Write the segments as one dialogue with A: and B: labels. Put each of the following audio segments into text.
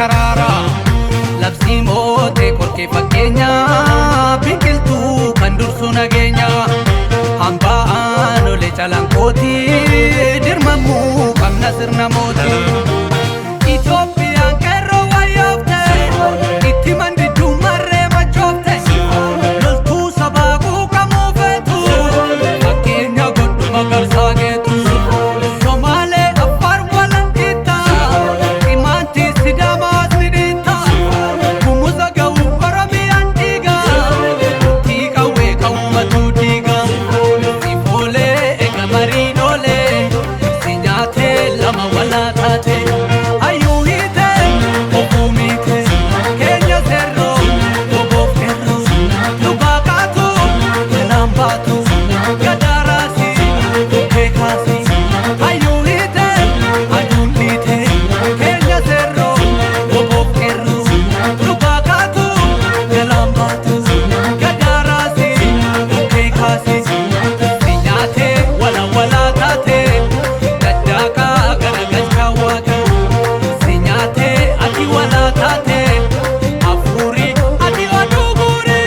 A: karaara labsii mootee qorkee fakkeenya biqiltuu kan dursu nageenya hambaan olee calanqooti dirmamuu qabna sirna mootii. Itoophiyaan qeerroo wayyoofte itti mandidduu marree machoofte loltuu sabaa quuqamuu feetu fakkeenya godhu magarsaa geetu Somaalee Affaar walanqitta Imaantii Sidaamaas ni dhiitta Gumuza ga'u Oromiyaan dhiiga Murtii qawwee qawwatu diiga Sifoolee eega mariin oolee si nyaatee lama walaa taate Hayyuu hiite obuu miite keenya seerroo oboof qeerroo dhugaa kaatu jalaan baatu gadaaraasi bukkee kaasi hayyuu hiite aduun dhiite keenya seerroo oboof qeerroo dhugaa kaatu jalaan baatu gadaaraasi bukkee kaasi si nyaatee wala walaa taate daddaaqaa garagalchaa waaqa si nyaatee ati walaa taate hafuuri ati oduu guurii.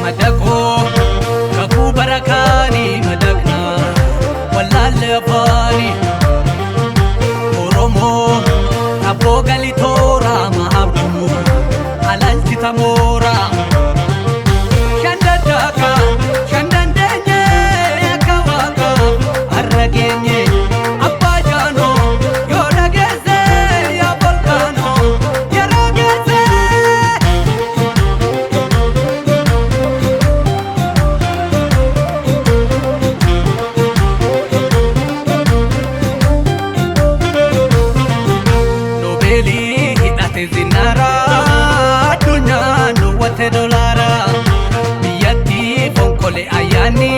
A: Madaqoo kakuu barakaanii madaqnaa wallaalle afaanii Oromoo abboo galitooraa maabduu alalchita mooraa Shandaddaaka shandandeenye akka waaqaa har'a geenye abbaa jaanoo yoo dhageesse yaa volkaanoo yeroo geesse. Noobeelii hidhate zinaaraa addunyaan duwwate dolaaraa biyyatti fonqole ayyaanni